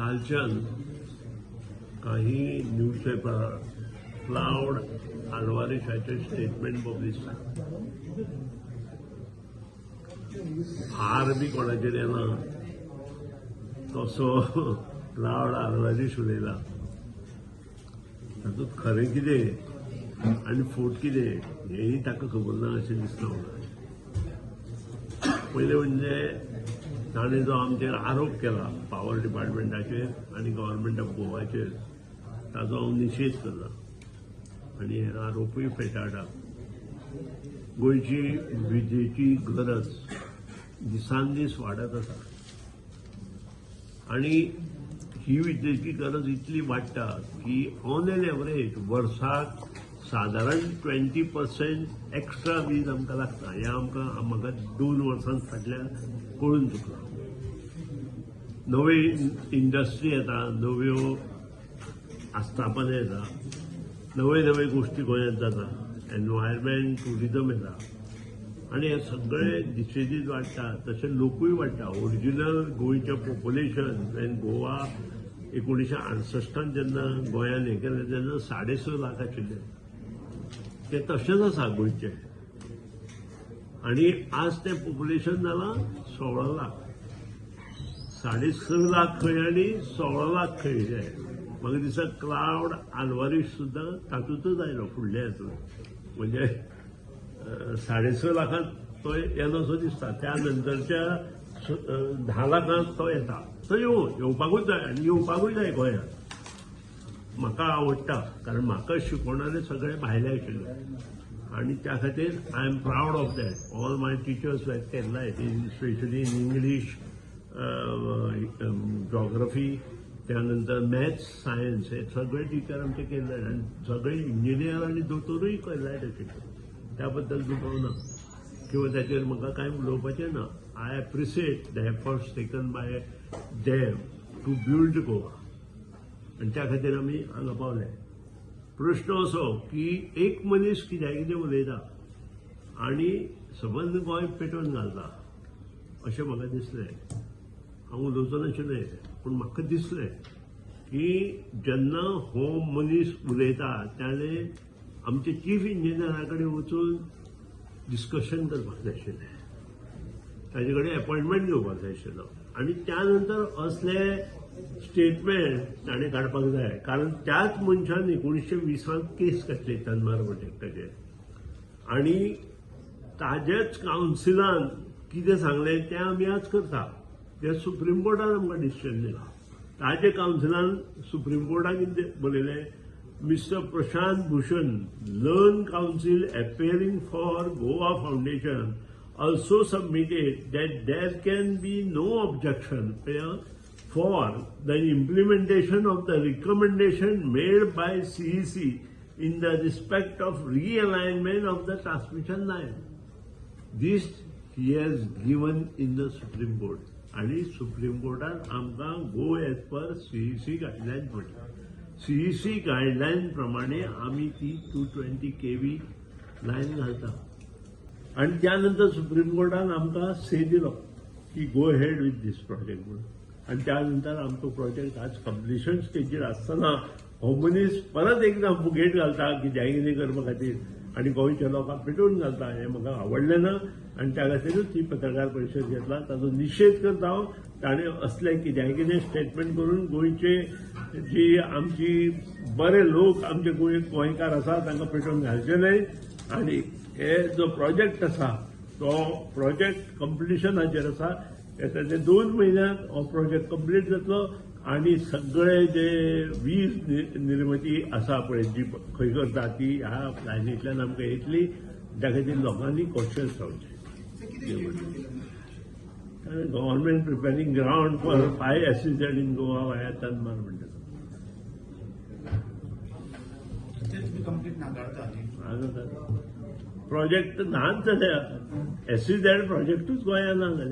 कालच्यान काही न्यूजपेपरार cloud आल्वारीसाचें statement publish जालें. फार बी कोणाचेर येना तसो क्लावड आल्वारीस उलयला. तातूंत खरें कितें आनी फट कितें हेंय ताका खबर ना अशें दिसता म्हाका. पयलें म्हणजे ताणें जो आमचेर आरोप केला पावर डिपार्टमेंटाचेर आनी गव्हर्मेंट ऑफ गोवाचेर ताजो हांव निशेध करता आनी हे आरोपूय फेटाळटा. गोंयची विजेची गरज दिसान दीस वाडत आसा आनी ही विजेची गरज इतली वाडटा की ऑन एन एवरेज वर्साक सादारण 20% एक्स्ट्रा वीज आमकां लागता. हें आमकां म्हाका 2 वर्सां फाटल्यान कळून चुकलां. नवे इंडस्ट्री येता, नव्यो आस्थापनां येता, नवे नवे गोश्टी गोंयांत जाता, एनवायरमेंट ट्युरिजम येता आनी हे सगळे दिसेदीस वाडटा. तशें लोकूय वाडटा. ओरिजिनल गोंयचें पॉप्युलेशन आनी गोवा 1968 जेन्ना गोंयान हें केलें तेन्ना 6.5 लाख आशिल्लें, तें तशेंच आसा गोंयचें. आनी आज तें पॉप्युलेशन जालां 16 लाख. 6.5 लाख खंय आनी 16 लाख खंय. म्हाका दिसता क्लावड आल्वारीस सुद्दां तातूंतच आयलो फुडल्या हातूंत, म्हणजे 6.5 लाखांत तो येनासो दिसता. त्या नंतरच्या 10 लाखांत तो येता. तो येवपाकूच जाय आनी येवपाकूय जाय गोंयांत. म्हाका आवडटा कारण म्हाका शिकोवणारे सगळे भायले आशिल्ले आनी त्या खातीर I am proud of that. All my teachers were Keralite, specially in English, geography, त्यानंतर मॅथ्स, सायन्स हे सगळे टिचर आमचे केरलायट आनी सगळे इंजिनियर आनी दोतोरूय केरलायट आशिल्ले. त्या बद्दल दुबाव ना किंवा ताचेर म्हाका कांय उलोवपाचें ना. I appreciate the efforts taken by them to build Goa आनी त्या खातीर आमी हांगा पावले. प्रश्न असो की एक मनीस कित्याक कितें उलयता आनी सबंद गोंय पेटोवन घालता अशें म्हाका दिसलें. हांव उलोवचो नाशिल्लें पूण म्हाका दिसलें की जेन्ना हो मनीस उलयता ताणें आमचे चीफ इंजिनियरा कडेन वचून डिस्कशन करपाक जाय आशिल्लें, ताजे कडेन एपॉयंटमेंट घेवपाक जाय आशिल्लो आनी त्या नंतर असले स्टेटमेंट ताणें काडपाक जाय. कारण त्याच मनशान 1920 केस घातली तन्मार प्रोजेक्टाचेर आनी ताजेच कावन्सिलान कितें सांगलें तें आमी आज करता. तें सुप्रीम कोर्टान आमकां डिसिजन दिलां. ताजे कावन्सिलान सुप्रीम कोर्टान कितें बरयलें, Mister Prashant Bhushan, learned counsel appearing for Goa Foundation, also submitted that there can be no objection for the implementation of the recommendation made by CEC in the respect of realignment of the transmission line. This he has given in the Supreme Court. आणि supreme कोर्टान आमकां go as per CEC guideline म्हणटा. CEC guideline प्रमाणे आमी ती 220 kV line घालता आनी त्या नंतर सुप्रीम कोर्टान आमकां से दिलो की go ahead with this project म्हणून. आनी त्या नंतर आमचो प्रोजेक्ट आज कंप्लिशन स्टेजीर आसतना हो मनीस परत एकदां फुगेट घालता कित्याक कितें करपा खातीर आनी गोंयच्या लोकांक पेटोवन घालता हें म्हाका आवडलें ना आनी त्या खातीरूच ही पत्रकार परिशद घेतला. ताजो निशेध करता हांव. ताणें असलें कित्याक कितें स्टेटमेंट करून गोंयचे जी आमची बरे लोक आमचे गोंयकार आसा तांकां पेटोवन घालचे न्हय. आनी हे जो प्रोजेक्ट आसा तो प्रोजेक्ट कंप्लिशनाचेर आसा. येता ते 2 म्हयन्यांत हो प्रोजेक्ट कंप्लीट जातलो आनी सगळे जे वीज निर्मिती आसा पळय जी खंय करता ती ह्या लायनींतल्यान आमकां येतली. त्या खातीर लोकांनी कॉशियस रावचें. Government preparing ground for 5 SEZ in Goa via Tanmar म्हणटा. प्रोजेक्ट नाच जाल्या, एसईझेड प्रोजेक्टूच गोंयांत ना जाल्या.